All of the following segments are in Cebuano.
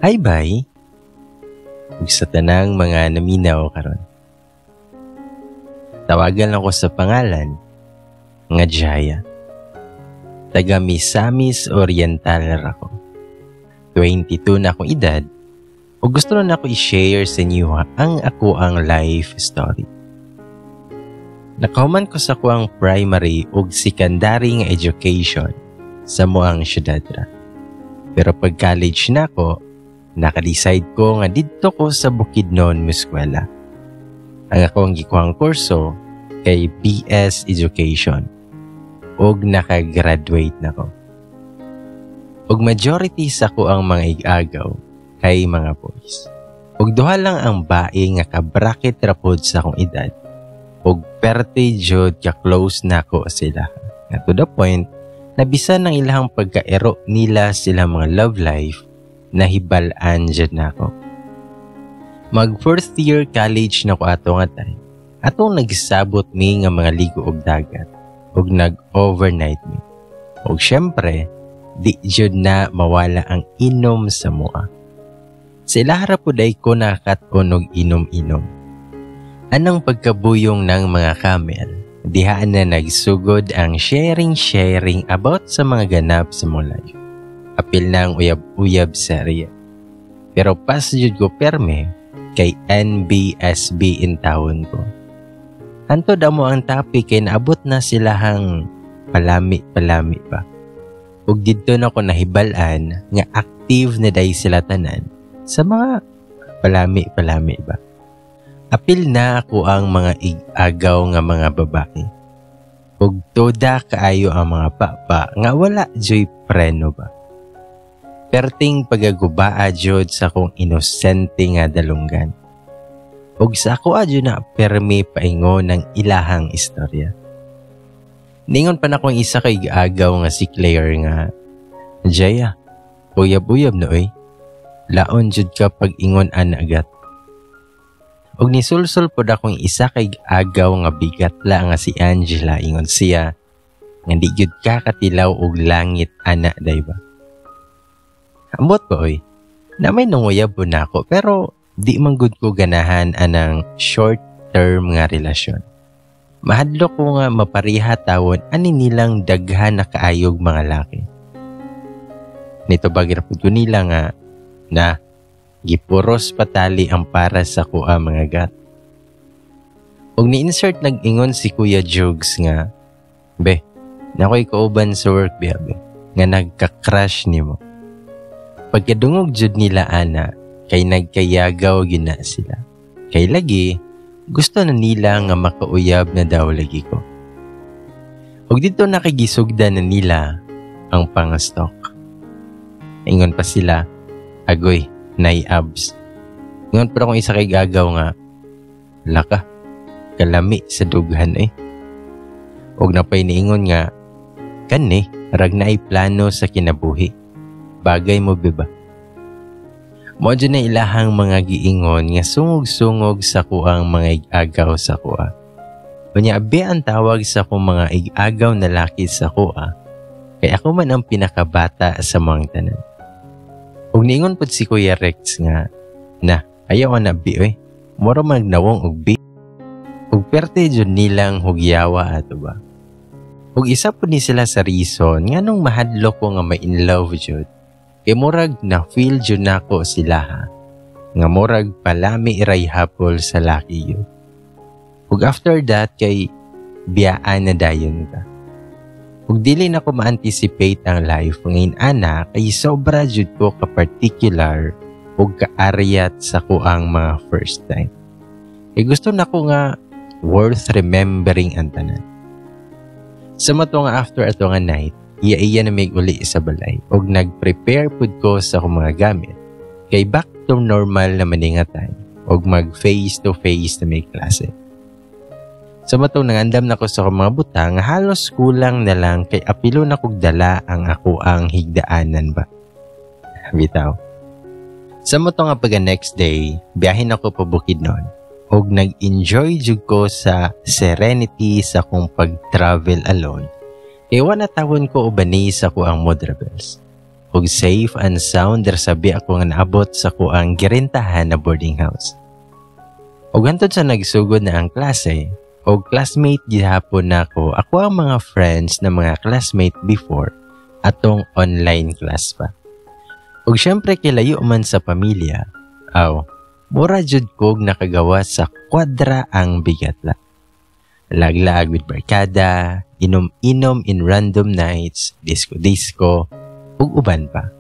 Hi, bye! Ug sa tanang mga naminaw karon. Tawagan lang ko sa pangalan nga Jaya. Taga Misamis Oriental ra ko. 22 na akong edad ug gusto na nako i-share sa inyo ang ako ang life story. Nakahuman ko sa kuang primary ug secondary nga education sa muang syudad ra. Pero pag college na ako, naka-decide ko nga didto ko sa Bukidnon eskwela. Ang akong gikuhang kurso kay BS Education ug naka-graduate na ko. Ug majority sa ko ang mga igagaw kay mga boys. Ug duha lang ang bae nga ka-bracket ra pod sa akong edad. Ug perte jud ka close nako sila. Nga to the point na bisan ang ilahang pagkaero nila sila mga love life, nahibal-an jud nako. Mag fourth year college na ko ato nga time. Atong nagsabot mi nga mga ligo og dagat ug nag-overnight mi. Ug syempre, di jud na mawala ang inom sa mua. Sa ilahara pud ay ko nakat-on og inom-inom. Anang pagkabuyong ng mga camel, dihaan na nagsugod ang sharing-sharing about sa mga ganap sa mga life. Apil na ang uyab-uyab sa area. Pero pas jud ko perme kay NBSB in tawon ko. Hantod amo ang topic kay naabot na silahang palami-palami pa. Ug didto na ko nahibal-an nga active na day sila tanan sa mga palami-palami ba. Apil na ako ang mga igagaw nga mga babae. Ug toda kaayo ang mga papa nga wala joy preno ba. Perting pagagubaa jud sa akong inosente nga dalunggan. Ug sa ako adyo na permi paingon ng ilahang istorya. Ningon pa na akong isa kay gaagaw nga si Claire nga, "Jaya, uyab-uyab na oy. Laon jud ka pag ingon ana agat." Ug nisulsul pod akong isa kay agaw nga bigat la nga si Angela, ingon siya nga di gyud ka katilaw og langit ana day ba. Ambot ko oy. Na may nanguyab po nako pero di man gud ko ganahan anang short term nga relasyon. Mahadlok ko nga mapariha tawon ani nilang daghan na kaayog mga laki. Nito bagira pud ko nila nga na gipuros patali ang para sa kuha mga gat. Ug ni-insert nag-ingon si Kuya Jugs nga, "Be, nakoy kauban sa work biyabe, nga nagka-crush nimo." Pagkadungog jud nila ana, kay nagkayagaw gyud na sila. Kay lagi, gusto na nila nga makauyab na daw lagi ko. Ug dito nakigisugda na nila ang pangastok. Ingon pa sila, "Agoy, nay abs." Ingon pa akong isa kay gagaw nga, "Laka, kalami sa dughan eh." Og napay niingon nga, "Kani, rag na ay plano sa kinabuhi. Bagay mo biba?" Mo dyan na ilahang mga giingon nga sungog-sungog sa kuang mga igagaw sa kuha. Unya abi ang tawag sa kong mga igagaw na laki sa kuha, kay ako man ang pinakabata sa mga tanan. Ug niingon pod si Kuya Rex nga, "Na, ayaw na bi oy. Mura magnawong og bi." Ug perte jud nilang hugyawa ato ba. Ug isa pod ni sila sa reason nga nung mahadlok ko nga may in love jud. Kay murag na feel jud nako sila ha. Nga murag palami iray hapol sa laki yun. Ug after that kay biyaan na dayon ka. Ug dili na ko ma-anticipate ang life ngayon ana kay sobra jud ko ka particular ug kaaryat sa kuang mga first time. Kay gusto nako nga worth remembering ang tanan. Sa mato nga after ato nga night, iya-iya na may uli sa balay ug nag-prepare pud ko sa akong mga gamit. Kay back to normal na man nga time ug mag face to face na may klase. Sa matong nangandam na ko sa akong mga butang, halos kulang na lang kay apilo na kog dala ang ako ang higdaanan ba. Bitaw. Sa matong nga pagka next day, biyahin ako pa Bukidnon ug nag-enjoy jud ko sa serenity sa akong pag-travel alone. Kay wala tawon ko ubani sa ko ang Modrabels. Ug safe and sound ra sabi ako nga naabot sa akoang girentahan na boarding house. Ug hantod sa nagsugod na ang klase, og classmate gihapon nako ako ang mga friends na mga classmate before atong online class pa. Ug syempre kay layo man sa pamilya, aw, mura jud kog nakagawa sa kwadra ang bigatla. Laglaag with barkada, inom-inom in random nights, disco-disco, ug uban pa.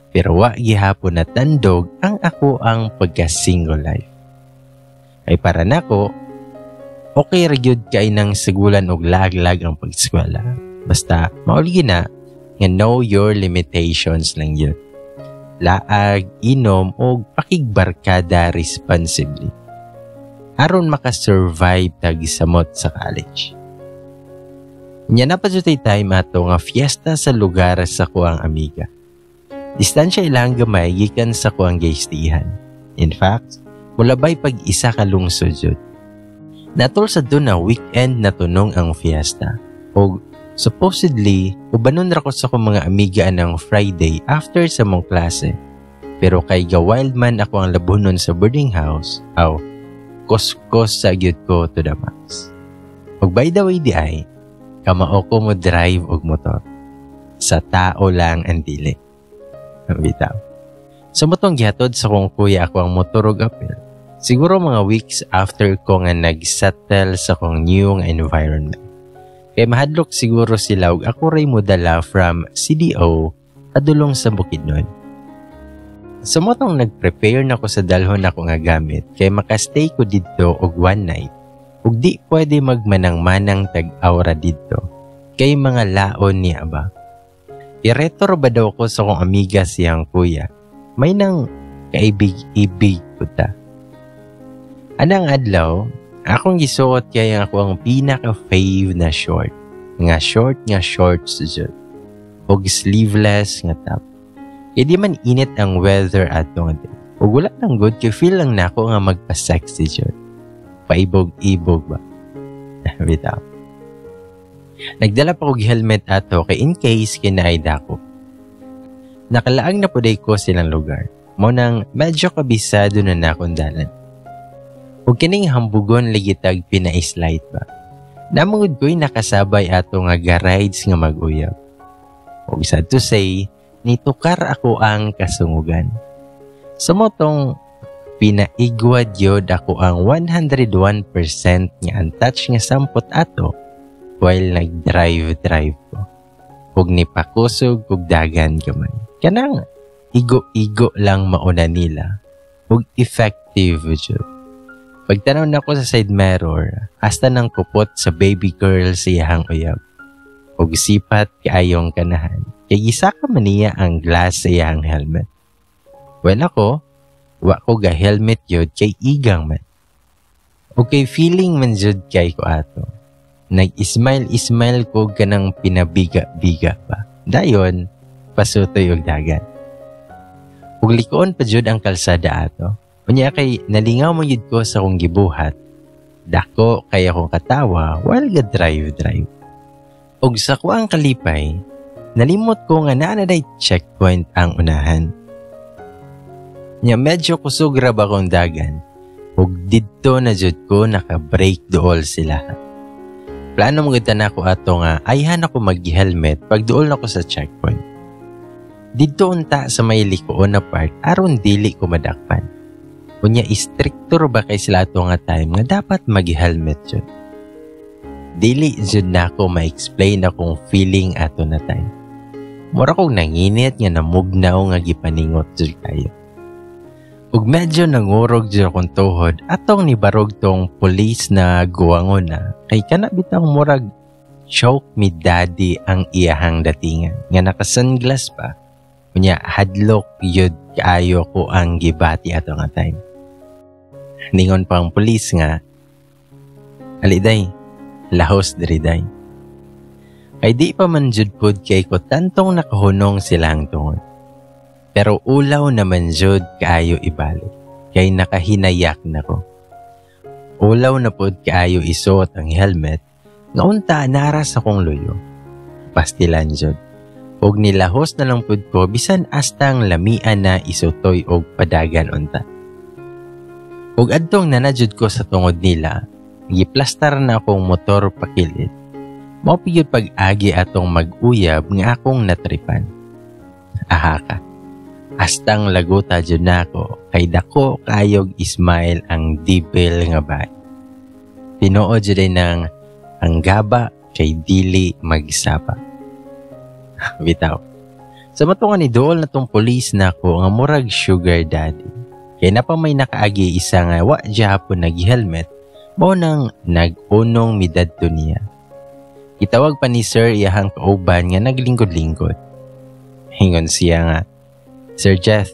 Pero wa gihapon na tandog ang ako ang pagka-single life. Ay para nako, okay ra gyud kay nang sigulan og laglag ang pag-eskwela. Basta maulgi na nga know your limitations lang yun. Laag, inom og pakigbarkada responsibly aron makasurvive tag samot sa college. Nya na pa time ato nga fiesta sa lugar sa kuang amiga. Distansya ilang gamay gikan sa kuang gaystihan. In fact, mulabay pag isa ka lungsod jud. Natol sa doon na weekend na tunong ang fiesta. Og supposedly, ubanon ra ko sa akong mga amiga ng Friday after sa mong klase. Pero kay ga wild man ako ang labunon sa boarding house, aw, kuskos sa gyud ko to the max. Ug by the way di ay, kamao ko mo drive og motor. Sa tao lang ang dili. Bitaw. Sa motong gihatod sa kong kuya ako ang motor og apel. Siguro mga weeks after ko nga nag-settle sa kong new nga environment. Kay mahadlok siguro sila og ako ray modala from CDO padulong sa Bukidnon. Sa motong nag-prepare na ko sa dalhon ako nga gamit kay makastay ko didto og one night. Ug di pwede magmanang-manang tag-aura didto kay mga laon niya ba. Iretro ba daw ko sa kong amiga siyang kuya. May nang kaibig-ibig ko ta. Anang adlaw, akong gisuot kay ako ang pinaka-fave na short. Nga short nga shorts jud. Og sleeveless nga top. Kay di man init ang weather ato nga day. Ug wala lang good kay feel lang nako nga magpa-sexy jud. Paibog-ibog ba. Bitaw. Nagdala pa kog helmet ato kay in case kinaay dako. Nakalaag na puday ko silang lugar. Mo nang medyo kabisado na nakong dalan. Ug kining hambugon ligitag pina-slide ba. Namangod ko'y nakasabay ato nga ga-rides nga mag-uyab. Ug sad to say, nitukar ako ang kasungugan. Sa motong pinaigwad yod ako ang 101% nga untouch nga sampot ato while nag-drive-drive ko. Ug nipakusog ug dagan gamay. Kanang igo-igo lang mauna nila. Ug effective jud. Pagtanaw na ko sa side mirror, hasta nang kupot sa baby girl sa iyahang uyab. Ug sipat kaayong kanahan. Kay gisaka man niya ang glass sa iyahang helmet. Well ako, wa ko ga helmet yod kay igang man. Okay, feeling man jud kay ko ato. Nag-smile-smile ko ganang pinabiga-biga pa. Dayon, pasutoy og dagan. Ug likoon pa jud ang kalsada ato. Unya kay nalingaw mo jud ko sa akong gibuhat. Dako kay akong katawa while ga drive-drive. Ug sa kuang kalipay, nalimot ko nga naa na checkpoint ang unahan. Nya medyo kusog ra ba kong dagan. Ug didto na jud ko naka-brake duol sila. Plano mo gud na ako ato nga ayhan ako mag-helmet pag duol na ko sa checkpoint. Didto unta sa may likoon na part aron dili ko madakpan. Unya istrikto ba kay sila ato nga time nga dapat mag-helmet jud. Dili jud nako ma-explain akong feeling ato na time. Mura kong nanginit nga namugnaw nga gipaningot jud kayo. Ug medyo nangurog jud akong tuhod atong nibarog tong police na guwangon na kay kana bitang murag choke me daddy ang iyahang datingan nga naka-sunglass pa. Unya hadlok yun kaayo ko ang gibati ato nga time. Ningon pa ang police nga, "Aliday, lahos diri day." Kay di pa man jud pud kay ko tantong nakahunong silang tungod. Pero ulaw naman jud kaayo ibalik kay nakahinayak na ko. Ulaw na pud kaayo isuot ang helmet nga unta nara sa kong luyo. Pastilan jud. Og nilahos na lang pud ko bisan astang lamian na isutoy og padagan unta. Ug adtong nanajud ko sa tungod nila, giplastar na akong motor pakilid. Mao gyud pag-agi atong mag-uyab nga akong natripan. Aha ka. Astang laguta jud nako kay dako kayog smile ang dibel nga bay. Tinuod jud nang ang gaba kay dili magsaba. Bitaw. Sa matunga ni dool na tong pulis nako nga murag sugar daddy. Kay napa may nakaagi isa nga wa gihapon nag-helmet, mao nang nag-unong midadto niya. Gitawag pa ni sir iyahang kauban nga naglingkod-lingkod. Ingon siya nga, "Sir Jeff,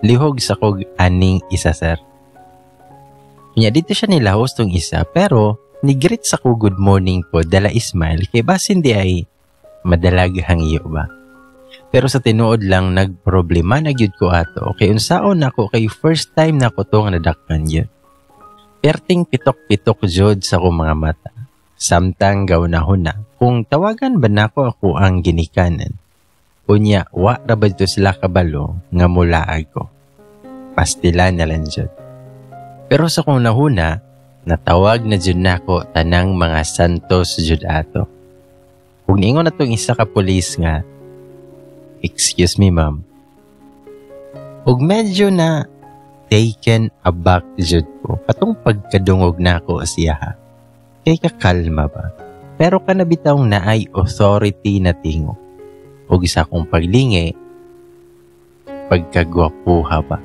lihog sa kog aning isa, sir." Nya dito siya nilahos tong isa, pero ni-greet sa ko good morning po dala smile kay basin di ay madalag hangyo ba. Pero sa tinuod lang, nagproblema na gyud ko ato kay unsaon nako kay first time nako to nga nadakpan gyud. Perting pitok-pitok jud sa akong mga mata. Samtang gaunahuna kung tawagan ba nako ako ang ginikanan. Unya, wa ra ba dito sila kabalo nga mulaag ko. Pastila na lang jud. Pero sa kong nahuna, natawag na jud nako tanang mga santos jud ato. Ug niingon na tong isa ka pulis nga, "Excuse me, ma'am." Ug medyo na taken aback jud ko katong pagkadungog nako siya ha. Kay kakalma ba? Pero kanabitawng naay authority na tingog. Ug isa kong paglingi, pagkagwapuha ba?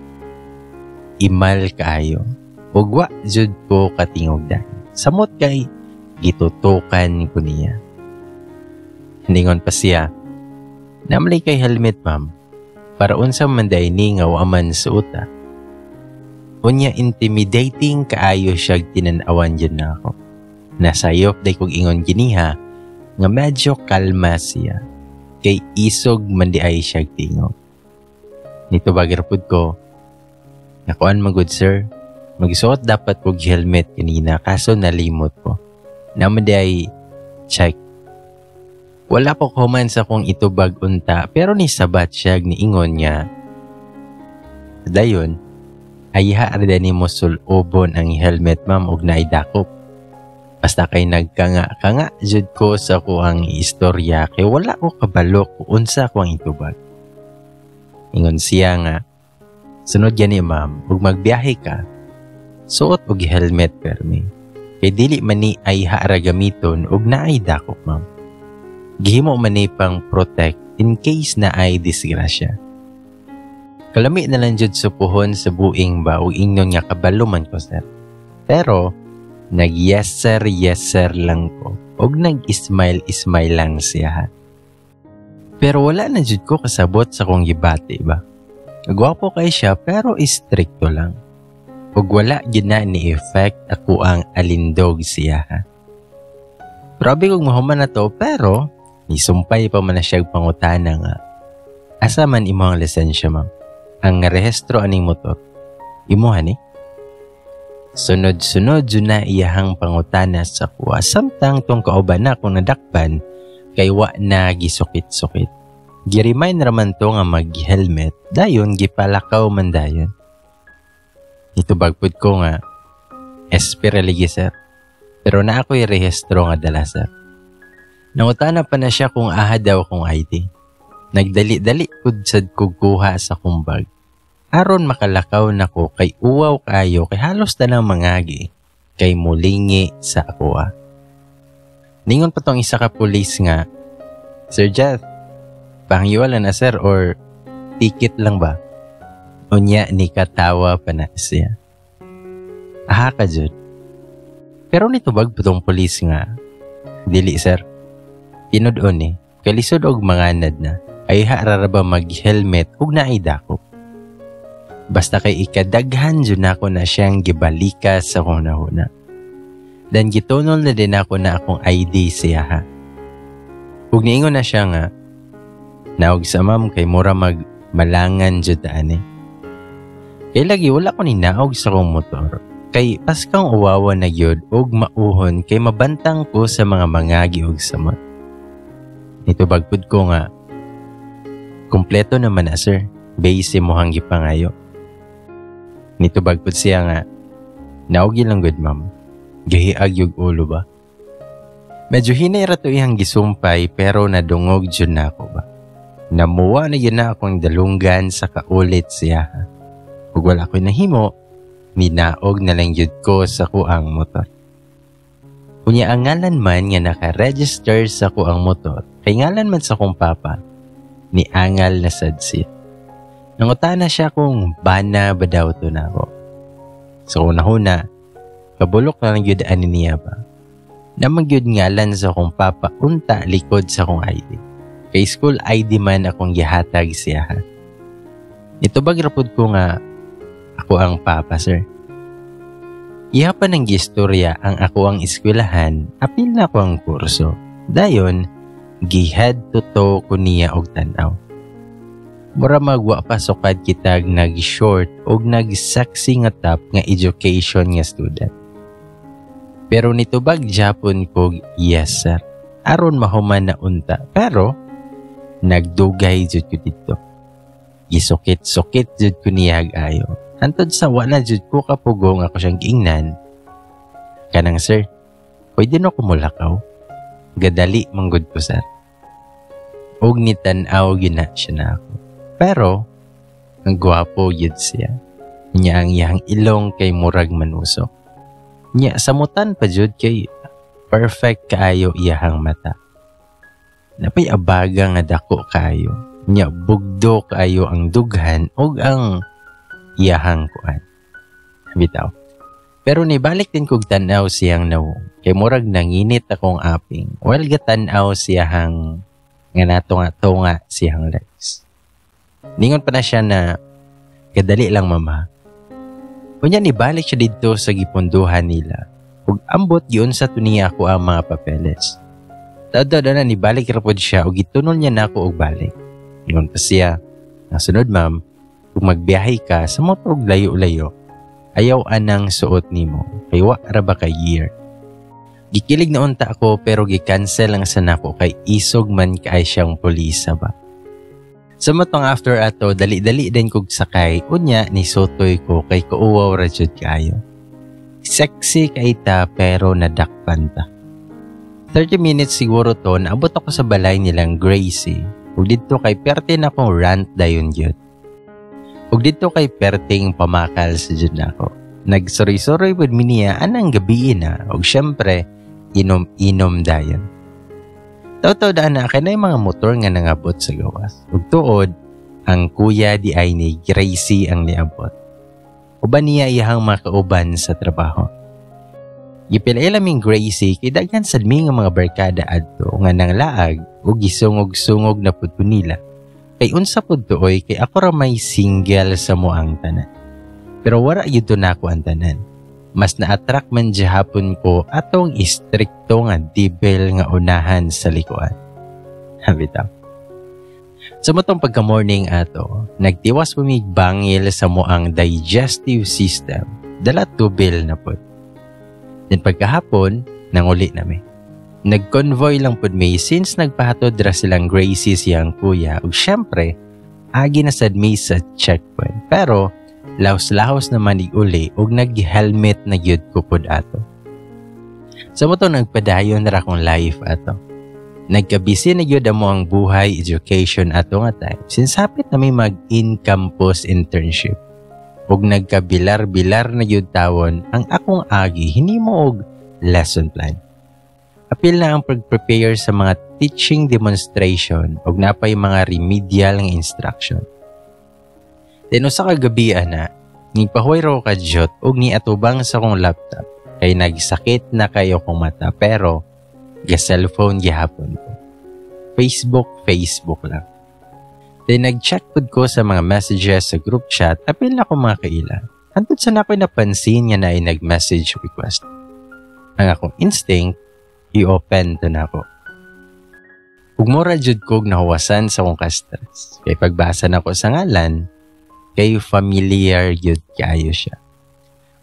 Imal kaayo. Ug wa jud ko katingog dahil. Samot kay gitutukan ko niya. Ningon pa siya, "Namlay kay helmet, ma'am. Para unsa man day ni nga wa man suota?" Unya intimidating kaayo siya tinan-awan jud nako. Nasayop day kog ingon giniha nga medyo kalma siya. Kay isog man di ay siya tingog. Nito bagir pud ko, "Nakuan man good, sir. Magsuot dapat kog helmet kanina kaso nalimot ko. Naman di ay check." Wala ko kuman sa kong itubag unta, pero ni sabat siya niingon niya, "Dayon, ayha ra nimo sulobon ang helmet, ma'am, og naidakop." Basta kay nagkanga-kanga jud ko sa kuang istorya kay wala ko kabalo kung unsa ko ang itubag. Ingon siya nga, "Sunod gani, ma'am, ug magbiyahe ka, suot og helmet permi. Kay dili man ni ay haara gamiton og naay dakop, ma'am. Gihimo man ni pang protect in case na ay disgrasya." Kalami na lang jud sa puhon sa buing ba ug ingnon nga kabalo man ko, sir. Pero nag yes sir, yes sir lang ko ug nag-smile smile lang siya. Pero wala na jud ko kasabot sa kong gibati ba. Gwapo kay siya pero istrikto lang. Ug wala gyud na ni effect ako ang alindog siya ha. Grabe kog mahuman na to, pero nisumpay pa man na siya pangutana nga, "Asa man imo ang lisensya, ma'am? Ang rehistro aning motor. Imo ni?" Sunod-sunod jud na iyahang pangutana sa kuha samtang tong kauban na kung nadakpan kay wa na gisukit-sukit. Gi-remind raman to nga mag-helmet, dayon gipalakaw man dayon. Nitubag pud ko nga, "SP lagi, sir. Pero na ako'y rehistro nga dala, sir." Nangutana pa na siya kung aha daw kong ID. Nagdali-dali pud sad kog kuha sa kong bag. Aron makalakaw nako kay uwaw kayo kay halos tanang mangagi kay mulingi sa akoa. Ningon pa tong isa ka pulis nga, "Sir Jeff, panghiwala na, sir, or ticket lang ba?" Unya ni katawa pa na siya. Aha ka jud. Pero nitubag po tong pulis nga, "Dili, sir. Tinud-on eh, kalisod og manganad na, ay harara ba mag-helmet ug naay dakop." Basta kay ikadaghan jud nako na siyang gibalika sa akong nahuna. Dan gitunol na din ako na akong ID siya ha. Ug niingon na siya nga, "Naog sa, ma'am, kay mura mag malangan jud ani." Kay lagi wala ko ni naog sa akong motor. Kay paskang uwawa na gyud og mauhon kay mabantang ko sa mga mangagi og samot. Nitubag pud ko nga, "Kompleto naman na, sir, base imong gipangayo." Nitubag pud siya nga, "Naugi lang gud, ma'am." Gahiag yung ulo ba? Medyo hinay ra to iyang gisumpay pero nadungog jud na ako ba. Namuwa na yun na akong dalunggan sa kaulit siya. Ug wala ko'y nahimo, minaog na lang jud ko sa kuang motor. Unya ang ngalan man nga naka-register sa kuang motor, kay ngalan man sa kong papa, ni angal na sad siya. Nangutana siya kung bana ba daw to na ako. Sa una-una, kabulok na lang yun ani niya ba. Namang yun ngalan sa akong papa unta likod sa akong ID. Kay school ID man akong gihatag siya ha. Nitubag rapod ko nga ako ang papa, sir. Iha pa ng gistorya ang ako ang eskwelahan, apil na ako ang kurso. Dayon, gihad to ko niya og tanaw. Mura magwa pa sukad kitag nag-short og nag-sexy nga top nga education nga student. Pero nitubag Japon kog "Yes, sir." Aron mahuman na unta. Pero nagdugay jud ko dito. Gisukit-sukit jud ko niya ayo. Hantod sa wala jud ko kapugong ako siyang giingnan. "Kanang sir, pwede no ko mulakaw? Gadali manggod ko, sir." Og nitan-aw gyud na siya na ako. Pero ang gwapo gyud siya. Nya ang iyang ilong kay murag manusok. Nya samutan pa jud kay perfect kaayo iyahang mata. Napay abaga nga dako kaayo. Nya bugdo kaayo ang dughan og ang iyahang kuan. Bitaw. Pero nibalik din kog tan-aw siyang nawong. Kay murag nanginit akong aping. While gatan-aw siyahang nga natunga-tunga siyang legs. Ningon pa na siya na, "Kadali lang, mama." Unya nibalik siya didto sa gipunduhan nila. Ug ambot giun sa tuniya ako ang mga papeles. Taod na nibalik ra pod siya ug gitunol niya nako og balik. Ingon pa siya, "Ang sunod, ma'am, kung magbiyahe ka sa motor og layo-layo, ayaw anang suot nimo kay wa ra ba kay gear." Gikilig na unta ako pero gi-cancel lang sa nako kay isog man kay siyang pulisa ba. Sa matong after ato, dali-dali din kog sakay, unya ni sotoy ko kay kuuwaw ra jud kaayo. Sexy kay ta pero nadakpan ta. 30 minutes siguro to, naabot ako sa balay nilang Gracie. Ug didto kay perte na akong rant dayon gyud. Ug didto kay perting pamakal sa jud nako. Nagsuroy-suroy pud mi niya anang gabi na ug syempre inom-inom dayon. Taw-taw daan na kay mga motor nga nangabot sa gawas. Ug tuod, ang kuya di ay ni Gracie ang niabot. Uban niya iyahang makauban sa trabaho. Gipila ming Gracie kay daghan sad mi nga mga barkada adto nga nanglaag ug gisungog-sungog na pud ko nila. Kay unsa pud tuoy kay ako ra may single sa moang tanan. Pero wara gyud to nako ang tanan. Mas na-attract man gihapon ko atong istrikto nga dibel nga unahan sa likuan. Bitaw. Sa matong pagka-morning ato, nagtiwas pumig bangil sa moang digestive system, dala tubil na pod. Then pagkahapon, nanguli nami. Nag-convoy lang pod mi since nagpahatod ra silang Gracie siyang kuya ug syempre, agi na sad mi sa checkpoint. Pero lahos-lahos naman uli ug nag-helmet na gyud ko pod ato. Sa mo to nagpadayon ra akong life ato. Nagkabisi na gyud amo ang buhay education ato nga time since hapit na may mag-in-campus internship. Ug nagkabilar-bilar na gyud tawon ang akong agi hinimo og lesson plan. Apil na ang pag-prepare sa mga teaching demonstration ug napay mga remedial nga instruction. Then usa ka gabi ana, ngipahuway ra ko kadyot ug niatubang sa akong laptop kay nagsakit na kayo kong mata pero ga cellphone gihapon ko. Facebook, Facebook lang. Then nag-check pud ko sa mga messages sa group chat, apil na ko mga kaila. Hantod sa na ako'y napansin nga na ay nag-message request. Ang akong instinct, i-open to na ako. Ug mura jud kog nahuwasan sa akong ka-stress. Kay pagbasa na ko sa ngalan, kay familiar gyud kaayo siya.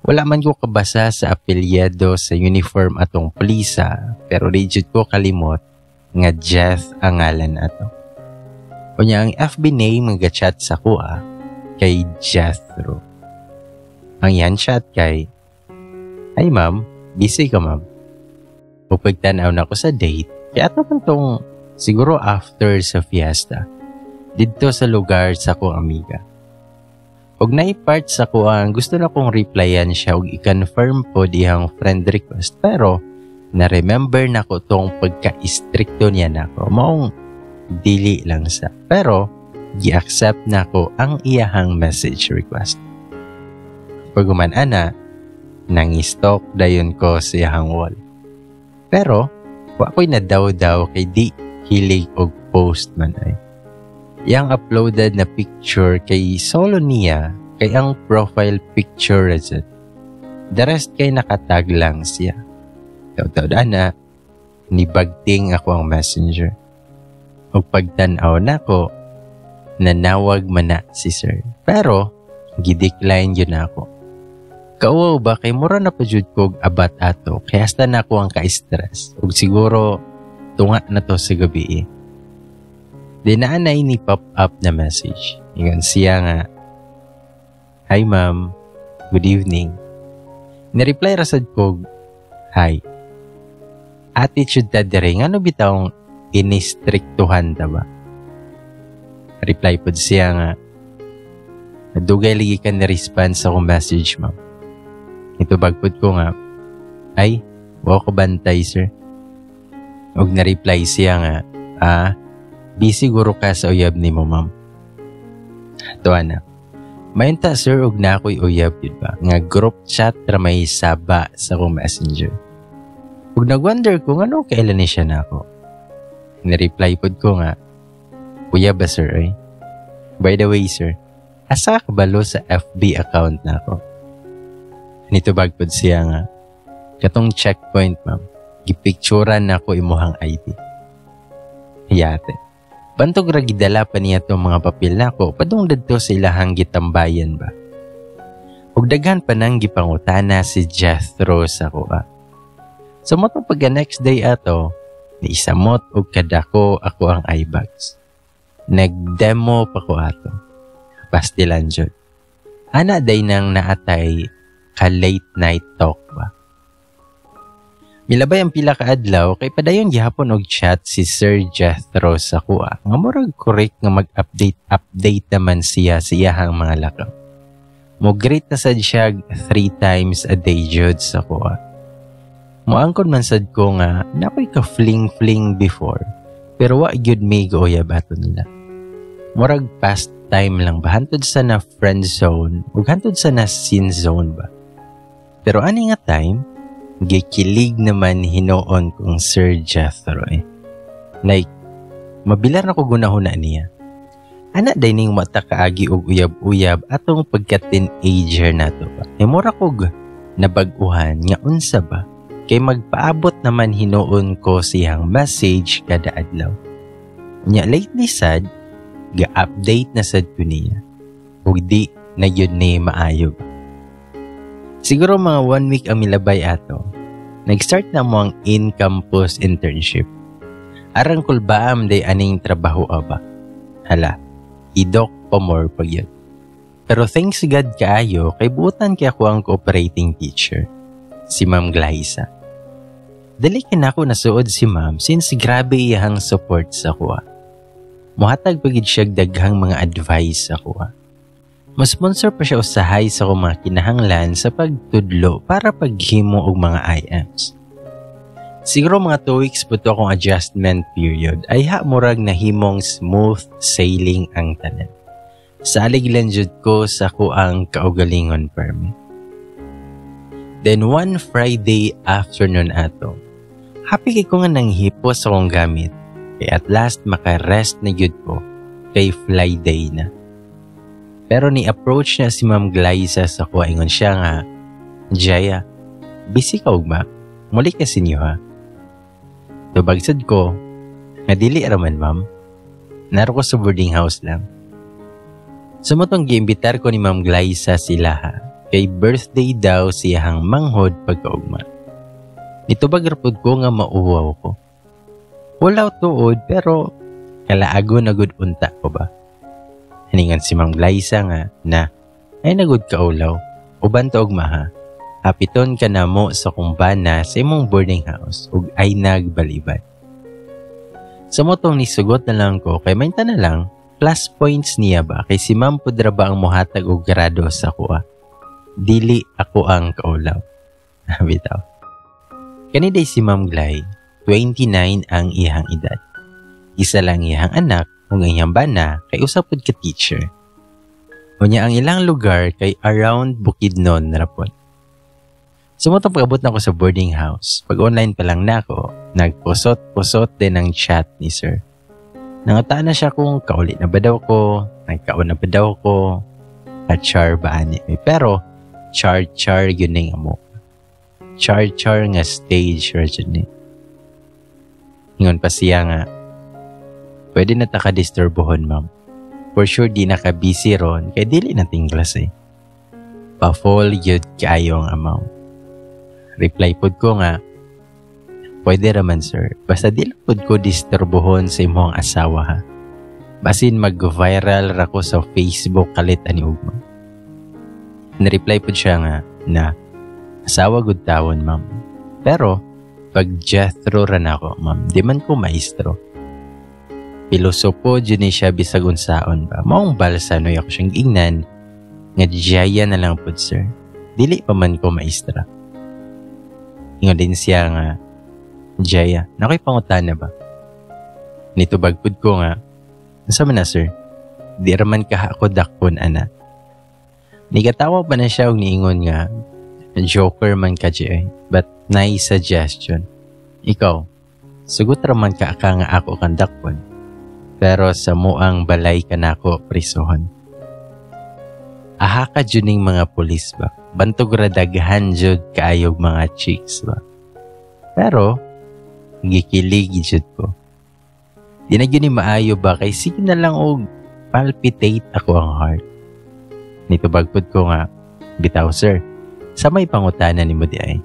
Wala man ko kabasa sa apelyido sa uniform atong plisa, pero di jud ko kalimot nga Jeff ang ngalan ato. Unya ang FB name nga chat sa kuha kay Jethro. Ang iyang chat kay, "Hi ma'am, busy ka, ma'am?" O pagtanaw na ko sa date, kaya ato man tong siguro after sa fiesta, didto sa lugar sa akong amiga. Og naipart sa kuha, gusto na kong replyan siya og i-confirm po dihang friend request, pero na-remember na ko tong pagka-istrikto niya nako. Maong dili lang sa. Pero gi-accept na ko ang iyahang message request. Pag-uman ana, nang-stalk dayon ko sa iyahang wall. Pero wa ko'y nadaw-daw kay di hilig og post man ay. Iyang uploaded na picture kay solo niya kay ang profile picture ra. The rest kay nakatag lang siya. Taw-taw ana, nibagting ako ang Messenger. Ug pagtan-aw nako, nanawag man na si sir. Pero gidecline yun ako. Kauwaw ba kay mura na pa jud kog abat ato, kaya hasta na ako ang ka-stress. Ug siguro tunga na to sa gabi eh. Di na ni pop up na message. Ingon siya nga, "Hi ma'am, good evening." Ni-reply rasad ko, "Hi." Attitude ta dire, ngano bitawng inistriktuhan ta ba? Reply pod siya nga, "Dugay lagi ka ni-response sa akong message, ma'am." Itubag pod ko nga, "Ay, wa ko bantay, sir." Og na-reply siya nga, "Ah, busy guro ka sa uyab nimo, ma'am." Tuwa na. Mayunta sir og na ako'y uyab yun ba? Nga group chat ra may saba sa akong Messenger. Ug nag-wonder ko ngano kailan ni siya na ako. Ni-reply pod ko nga, "Uyab ba, sir, ay? By the way sir, asa ka kabalo sa FB account na ako?" Nitubag pod siya nga, "Katong checkpoint ma'am, gipicturan na ako imuhang ID." Yate. Bantog ra gidala pa niya tong mga papel nako padung dadto sa ilahang gitambayan ba. Ug daghan pa nang gipangutana si Jethro sa kuha. Sa so, motong pagka next day ato, niisamot og kadako ako ang eyebags. Nagdemo pa ko ato. Pastilan jud. Ana day nang naatay ka late night talk ba. Milabay ang pila ka adlaw kay padayon gihapon og chat si Sir Jethro sa kuha. Nga murag correct nga mag-update update naman siya sa iyahang mga lakaw. Mo greet na sad siya three times a day jud sa kuha. Moangkon man sad ko nga nakoy ka fling fling before, pero wa gyud may goyab ato nila. Murag past time lang ba, hantod sa na friend zone ug hantod sa na sin zone ba. Pero ani nga time, gikilig naman hinuon kong Sir Jethro eh. Like, mabilar na ko gunahuna niya. Ana day ning mata kaagi og uyab-uyab atong pagka-teenager nato ba. E mura kog nabag-uhan nga unsa ba kay magpaabot naman hinuon ko siyang message kada adlaw. Nya lately sad, ga-update na sad ko niya. Ug di na yun ni maayo ba. Siguro mga one week ang milabay ato. Nag-start na mo ang in-campus internship. Arang kulbaam day aning trabaho aba. Hala, idok pa more pag yun. Pero thanks God kaayo kay buutan kay ako ang cooperating teacher, si Ma'am Glyza. Dali ka na ako nasuod si Ma'am since grabe iyahang support sa kuha. Muhatag pagid siya daghang mga advice sa kuha. Mo-sponsor pa siya usahay sa akong mga kinahanglan sa pagtudlo para paghimo og mga IMs. Siguro mga 2 weeks po to akong adjustment period ay ha murag nahimong smooth sailing ang tanan. Salig lang jud ko sa kuang kaugalingon permi. Then one Friday afternoon ato, happy kay ko nga nanghipos akong gamit. Kay at last maka-rest na gyud ko kay fly day na. Pero ni approach na si Ma'am Glyza sa kuha, ingon siya nga, "Jaya, busy ka ugma? Muli ka sinyo ha?" Tubagsad ko, nga dili raman, ma'am. Naro ko sa boarding house lang. Sumutong giimbitar ko ni Ma'am Glyza sila ha, kay birthday daw siyahang manghod pagkaugma. Nitubag rapod ko nga mauwaw ko. Wala tuod, pero Kalaago na gud unta ko ba. Haningan si Ma'am Glyza nga na ay nagud kaulaw. Uban to og maha. Hapiton ka na mo sa kumbana sa imong boarding house ug ay nagbalibad. Sa motong nisugot na lang ko kay mainta na lang plus points niya ba kay si Ma'am pudra ba ang muhatag og grado sa kuha. Dili ako ang kaulaw. Bitaw. Kani day si Ma'am Glay, 29 ang iyang edad. Isa lang iyang anak ug ang iyang bana kay usa pud ka teacher. Unya ang ilang lugar kay around Bukidnon ra pod. Sumutong pag-abot na ako sa boarding house. Pag online pa lang na ako, nagpusot-pusot din ang chat ni sir. Nangutan na siya kung kauli na ba daw ko, nagkaon na ba daw ko, at char ba ani. Pero, char-char yun ning amo. Char-char nga stage ra jud ni. Ingon pa siya nga, "Pwede na ta ka disturbohon, ma'am. For sure di na ka busy ron, kay dili na tinglas eh." Pa-fall yun kaayo ang amaw. Reply pod ko nga, "Pwede raman, sir. Basta di lang pod ko disturbohon sa imong asawa ha. Basin mag-viral ra ko sa Facebook kalit ani ugma." Nireply pod siya nga na, "Asawa gud tawon, ma'am. Pero pag Jethro ra nako, ma'am, di man ko maestro." Pilosopo jud ni siya bisag unsaon ba. Maong balsa no ako siyang giingnan nga, "Jaya na lang pod, sir. Dili pa man ko maestra." Ingon din siya nga, "Jaya, nakoy pangutana ba?" Nitubag pud ko nga, "Unsa man na, sir? Di raman ka ako dakpon ana." Nigatawa pa na siya og niingon nga, "Joker man ka, Jay, but nice suggestion. Ikaw, sugot raman ka ka nga ako kang dakpon. Pero sa muang balay ka nako prisuhon." Aha ka jud ning mga pulis ba? Bantog ra daghan jud kaayog mga chicks ba? Pero, gikilig jud ko. Di na gyud ni maayo ba kay sige na lang og palpitate ako ang heart. Nitubag pud ko nga, "Bitaw, sir, sa may pangutana nimo di ay."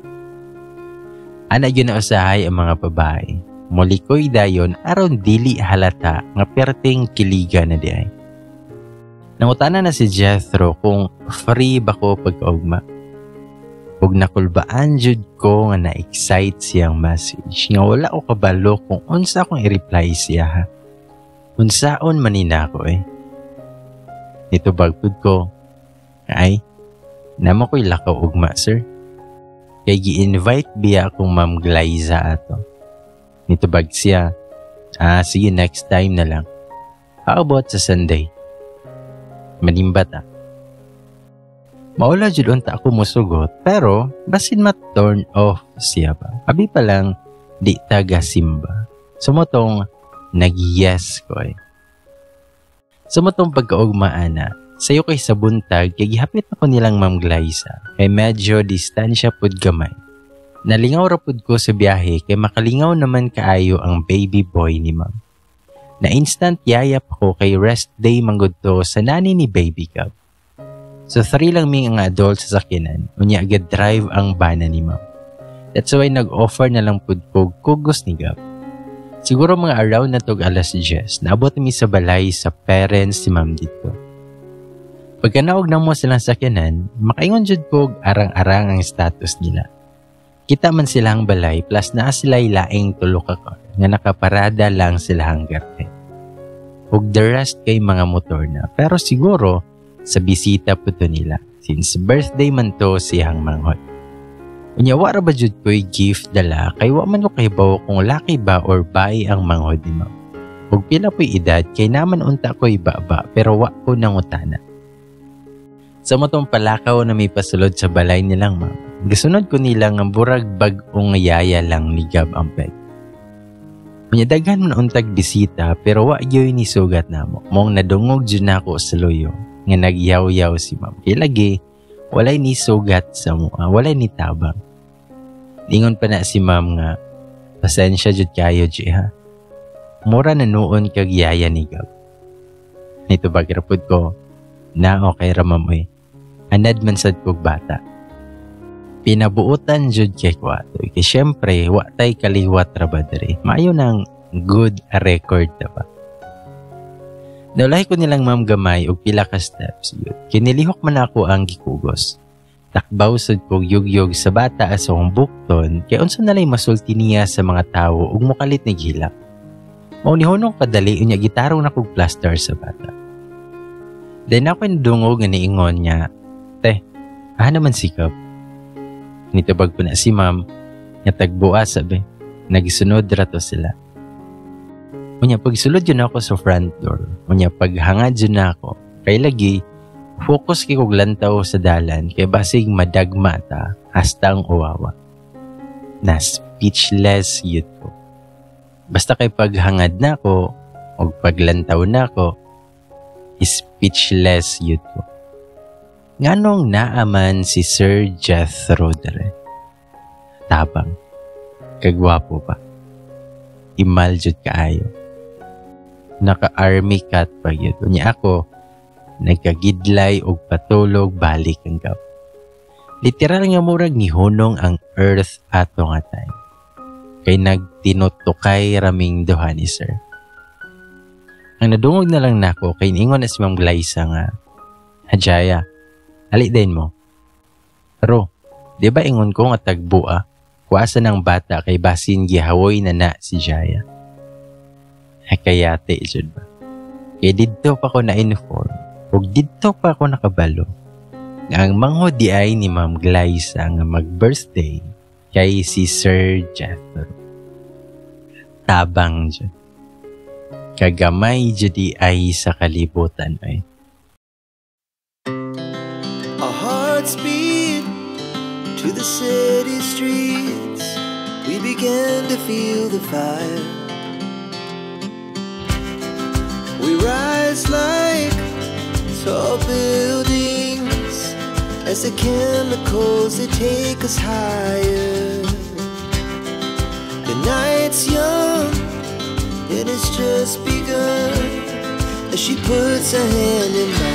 Ana gyud na usahay ang mga babae. Molikoy dayon aron dili halata nga perting kiliga na di ay. Nangutana na si Jethro kung free ba ko pagkaugma. Ug nakulbaan jud ko nga na-excite siyang message nga wala ko kabalo kung unsa akong i-reply siya ha. Unsaon man ni nako eh. Nitubag pud ko, "Ay, namo ko'y lakaw ugma, sir. Kay gi-invite biya akong Ma'am Glyza ato." Nitubag siya, "Ah, sige, next time na lang. How about sa Sunday? Manimba ta." Maula jud unta ako musugot pero basin ma-turn off siya ba. Abi pa lang di taga simba. Sumotong nag-yes ko eh. Sumotong pagkaugma ana, sayo kay sa buntag kay gihapit ako nilang Ma'am Glyza kay medyo distansya pud gamay. Nalingaw ra pud ko sa biyahe kay makalingaw naman kaayo ang baby boy ni ma'am. Na instant yayap ko kay rest day manggod to sa nani ni Baby Gab. So three lang mi ang adult sa sakyanan, unya agad drive ang bana ni ma'am. That's why nag-offer na lang pud ko kugos ni Gab. Siguro mga around na tog alas 10, naabot mi sa balay sa parents si ma'am dito. Pagkanaog na mo silang sakyanan, makaingon jud ko arang-arang ang status nila. Kita man silang balay plus naa sila laing tulo ka car nga nakaparada lang sila ang garden. Ug the rest kay mga motor na. Pero siguro sa bisita po to nila since birthday man to siyang manghod. Unya wa ra ba jud ko'y gift dala kay wa man ko kahibaw kung laki ba or bae ang manghod ni ma'am. Ug pila po'y edad kay naman unta ko'y baba pero wa ko nangutana. Sa motong palakaw na may pasulod sa balay nilang ma'am, gasunod ko nila nga burag bag-ong yaya lang ni Gab ang peg. Unya daghan man untag bisita pero wa gyoy ni sugat namo. Mong nadungog jud nako sa luyo nga nagyaw-yaw si ma'am. Kay lagi walay ni sugat sa mua, walay ni tabang. Ningon pa na si ma'am nga, "Pasensya jud kayo, G, ha. Mura na noon kag yaya ni Gab." Nito bagrapod ko, "Na okay ra, ma'am oy. Anad man sad kog bata." Pinabuotan jud kay ko ato. Kay syempre, wa tay kaliwat ra ba diri. Maayo nang good record ta ba. Naulahi ko nilang ma'am gamay og pila ka steps yun. Kinilihok man ako ang gikugos. Takbaw sud kog yugyog sa bata sa akong bukton kay unsa na lay masulti niya sa mga tawo ug mokalit ni gihilak. Mao nihunong kadali, unya gitarong na kog plaster sa bata. Then ako nadungog nga niingon niya, "Te, aha naman sikap?" Nitubag ko na si ma'am, nga tagbuа sabi, nagsunod ra to sila. Unya pagsulod yun ako sa front door, unya paghangad yun na ako, kay lagi, focus kay kog lantaw sa dalan, kay basig madagma ta, hasta ang uwawa. Na speechless yun ko. Basta kay paghangad na ako, o paglantaw na ako, speechless yun ko. Nganong naaman si Sir Jethro dere? Tabang. Kagwapo pa. Imal jud kaayo. Naka-army cut pa yun. Unya ako, nagkagidlay og patulog balik ang gap. Literal nga murag nihunong ang earth ato nga time. Kay nagtinutukay raming duha ni sir. Ang nadungog na lang nako kay niingon na si Ma'am Glyza nga, "Hajaya, hali din mo." Pero, di ba ingon ko nga tagbua, kuasa ng bata kay basin gihawoy na na si Jaya. Ay kayate, jud ba? Kay didto pa ko na-inform, ug didto pa ako nakabalo, nga ang manghod di ay ni Ma'am Glyza nga mag-birthday kay si Sir Jethro. Tabang jud. Kagamay jud di ay sa kalibutan ay. Our hearts beat to the city streets. We began to feel the fire. We rise like tall buildings as the chemicals, they take us higher. The night's young and it's just begun as she puts her hand in mine.